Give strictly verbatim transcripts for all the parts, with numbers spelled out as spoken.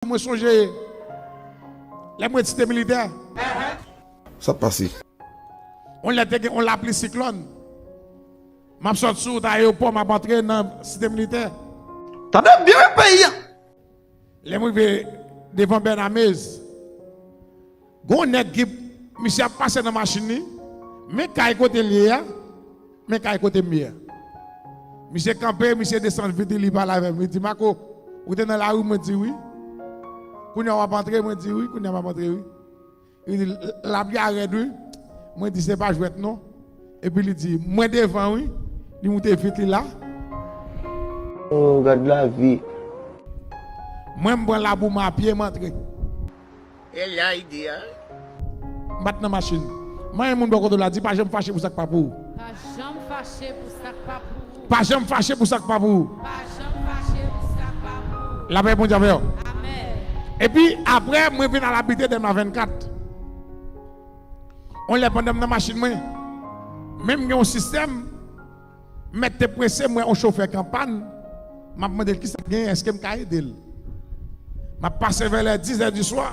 Mwen sonje lè mwen Site Militè. Sa t pase? On lè te gen on lapli siklòn. M ap sot sou wout ayewopò, m ap antre nan Site Militè. Tande byen wi peyi a. Lè m rive devan Bernamez, gon nèg ki, misye ap pase nan machin li, men kay kote l ye a, men kay kote m ye a. Misye kanpe, misye desann vit li, li pale avè m. Li di, "Marco, ou te nan lari?" Mwen di, "Wi." "Kounye a w ap antre?" Mwen di, "Wi, kounye a m ap antre, wi." Li di, "Lapli a rèd, wi." Mwen di, "Se pa jwèt, non." Epi li di, "Mwen devan, wi." Li moute vit li la. Oh, gad lavi. Mwen, m pran labou, m apye, m antre. E la ide a. M pa t nan machin. Manyen moun bò kote w la, di, "Pa janm fache pou sa k pa pou ou." Pa janm fache pou sa k pa pou ou. Pa janm fache pou sa k pa pou ou. Pa janm fache pou sa k pa pou ou. Lapè Bondye avè w. Amèn. Epi, apre, mwen vin al abite Dèlma vennkat. On lè pandan m nan machin mwen, men m gen yon sistèm, mèt te prese, m wè yon chofè k an pàn, m ap mande l kisa k genyen, èske m ka ede l. M ap pase vè lè dizè di swa,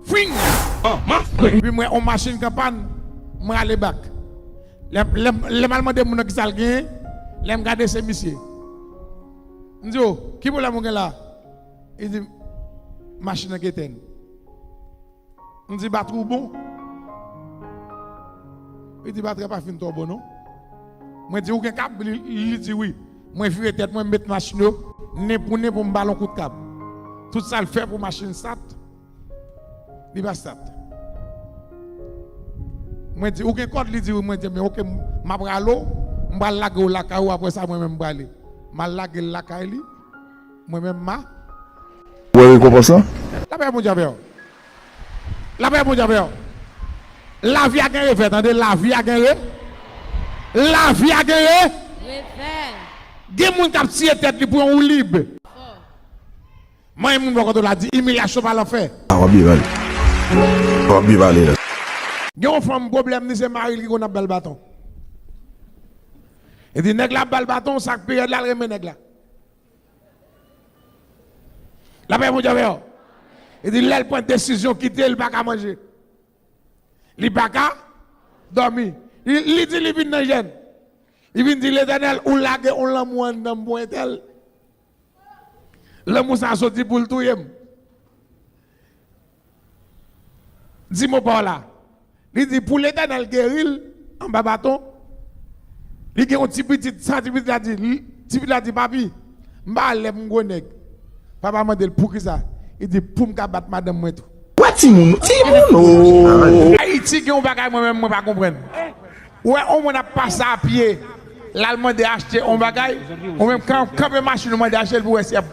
fwing! Epi m wè yon machin k an pàn, m rale bak. Lè, lè, lè m al mande moun nan kisa l genyen, lè m gade se misye. M di, "O, ki pwoblèm ou gen la?" Li di, "Machin nan gen tèn." M di, "Batri w bon?" Li di, "Batri a pa fin twò bon, non." Mwen di, "Ou gen kab?" Li, li di, "Wi." Mwen vire tèt mwen, m met machin yo, nen pou nen pou m ba l yon kout kab. Tout sa l fè pou machin stat, li pa stat. Mwen di, "Ou gen kòd?" Li di, "Wi." Mwen di, "Men oke, m, m ap rale w, m pral lage w lakay ou, apre sa, mwen menm m prale." M al lage l lakay li, mwen menm m a. Ou wè rekonpans lan? Lapè Bondye avè w. Lapè Bondye avè w. Lavi a gen revè, tande, lavi a gen re-, lavi a gen re-, revè. Gen moun k ap tiye tèt li pou yon woulib. Manyen moun bò kote w la, di, "Imilyasyon pa lanfè." A, w ap byen pale. W ap byen pale la. Gen yon fanm, pwoblèm li se mari l ki konn ap ba l baton. E di, nèg la ap ba l baton, sa k pi rèd la, l renmen nèg la. Lapè Bondye avè w. Li di, lè l pran desizyon kite, li pa ka manje. Li pa ka dòmi. Li, li di li vin nan jèn. Li vin di, Letènèl, ou lage yon lanmou anndan m pou entèl. Lanmou sa a soti pou l touye m. Di mo pa w la. Li di, pou Letènèl geri l anba baton, li gen yon ti pitit, sa ti pitit la di, li, ti pitit la di, papi, m pa lè pou m gwo nèg. Papa mande l, poukisa? Li di, pou m ka bat madanm mwen tou. Wè timoun, timoun, oh. Ayiti gen yon bagay mwen menm mwen pa konprann. Ou wè, yon moun ap pase a pye, l al mande achte yon bagay, ou menm kan, kanpe machin ou mande achte l pou wè si y ap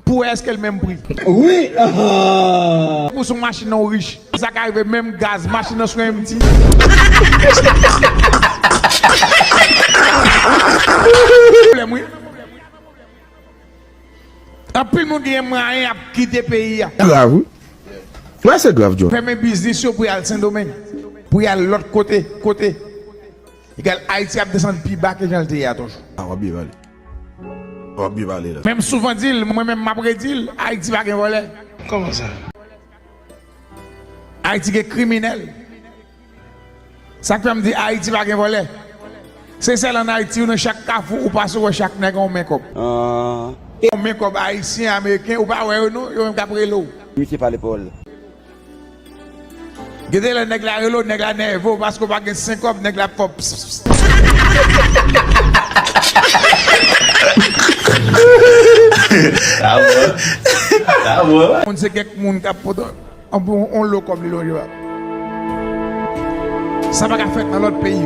Pou wè èske l menm pri. Wi, ah. Pou sou machin nan ou rich. Sa ka rive menm gaz, machin nan sou empty. Pwoblèm, wi. Anpil moun ki gen mwayen ap kite peyi a. Grav, wi. Wè, se grav, John. Fèmen biznis yo pou y al Sendomeng. Pou y al lòt kote, kote. Egal, Ayiti ap desann pi ba ke jan l te ye a toujou. A, w ap byen pale. W ap byen pale la. Men m souvan di l, mwen menm m ap redi l, Ayiti pa gen vòlè. Kòman sa? Ayiti gen kriminèl. Sa k fè m di Ayiti pa gen vòlè. Se sèl ann Ayiti, ou nan chak kafou, ou pase, ou wè chak nèg an men kòb. Ah. Yon men kòb ayisyen, ameriken, ou pa wè yo non, yo menm k ap rele w. Misye pale pawòl. Gen de lè nèg la rele w, nèg la nève w, paske w pa gen senk kòb, nèg la ap fè w ps, ps, ps. Sa bon. Sa bon. Moun se kèk moun k ap pote yon, yon lo kòb li lonje w ap. Sa pa ka fèt nan lòt peyi.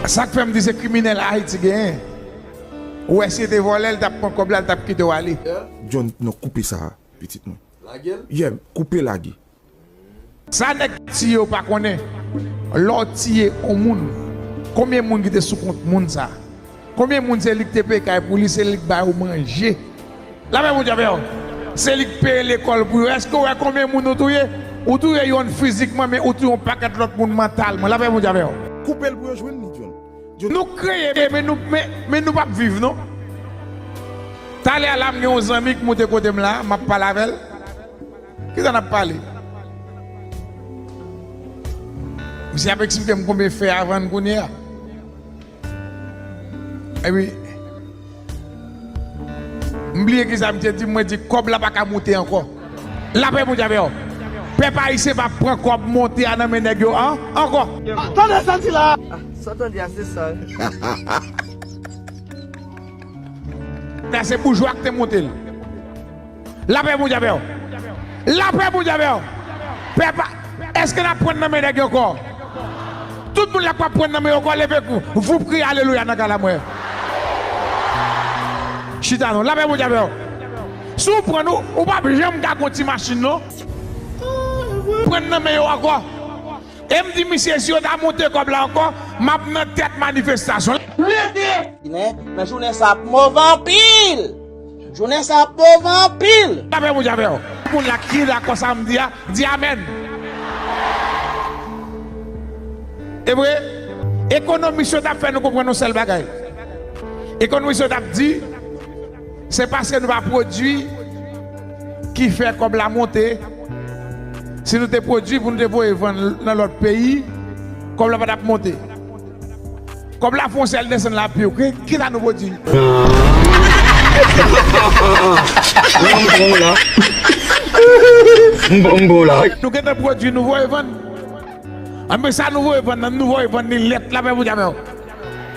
Sa k fè m di se kriminèl Ayiti genyen. Ou wè si te vòlè, l t ap pran kòb la, l t ap kite w ale. John, non, koupe sa a, pitit mwen. Lage l? Yeah, koupe lage. Sa nèg tiye yo pa konnen, lè w tiye yon moun, konbyen moun ki te sou kont moun sa? Konbyen moun se li ki te peye kay pou li, se li ki ba yo manje? Lapè Bondye avè w. Se li k peye lekòl pou yo. Èske w wè konbyen moun ou touye? Ou touye yonn fizikman, men ou touye yon pakèt lòt moun mantalman. Lapè Bondye avè w. Koupe l pou yo jwenn li, John. John. Nou kreye, men nou, men, men nou p ap viv, non. Talè a la, m gen yon zanmi k moute kote m la, m ap pale avè l. Kisa n ap pale? Misye ap eksplike m konbyen fè a vann kounye a. Epi, m bliye kisa m te di, mwen di, kòb la pa ka moute ankò. Lapè Bondye avè w. Pèp ayisyen pa pran kòb monte a nan men nèg yo an, ankò. Tande sa di la. Ah, sa tande a, se sa. Sa se boujwa k te monte l. Lapè Bondye avè w. Lapè Bondye avè w. Pèp, èske n ap pran nan men nèg yo ankò? Tout moun la k p ap pran nan men yo ankò, leve kou. Voup kriye alelouya nan kay la, mwen. Chita non. Lapè Bondye avè w. Si w pran nou, ou p ap janm ka gon ti machin non. Pran nan men yo ankò. E m di misye, si yo ta monte kòb la ankò, m ap nan tèt manifestasyon. Rete! Nan jounen sa ap move anpil. Jounen sa ap move anpil. Lapè Bondye avè w. Moun la ki dakò sa m di a, di amèn. E vre, ekonomis yo t ap fè nou konprann yon sèl bagay. Ekonomis yo t ap di, se paske nou pa pwodui ki fè kòb la monte. Si nou te pwodui pou nou te voye vann nan lòt peyi, kòb la pa t ap monte. Kòb la fè yon sèl desann la, piw. Ki, ki sa nou pwodui? M bon la. M bon, m bon la. Nou gentan pwodui, nou voye vann. Anben sa nou voye vann nan, nou voye vann li lèt, lapè Bondye avè w.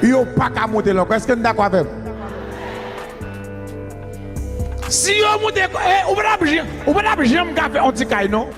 Yo pa ka monte l ankò. Èske n dakò avè m? Si yo monte, eh, ou pa t ap jan-, ou pa t ap janm ka fè yon ti kay non.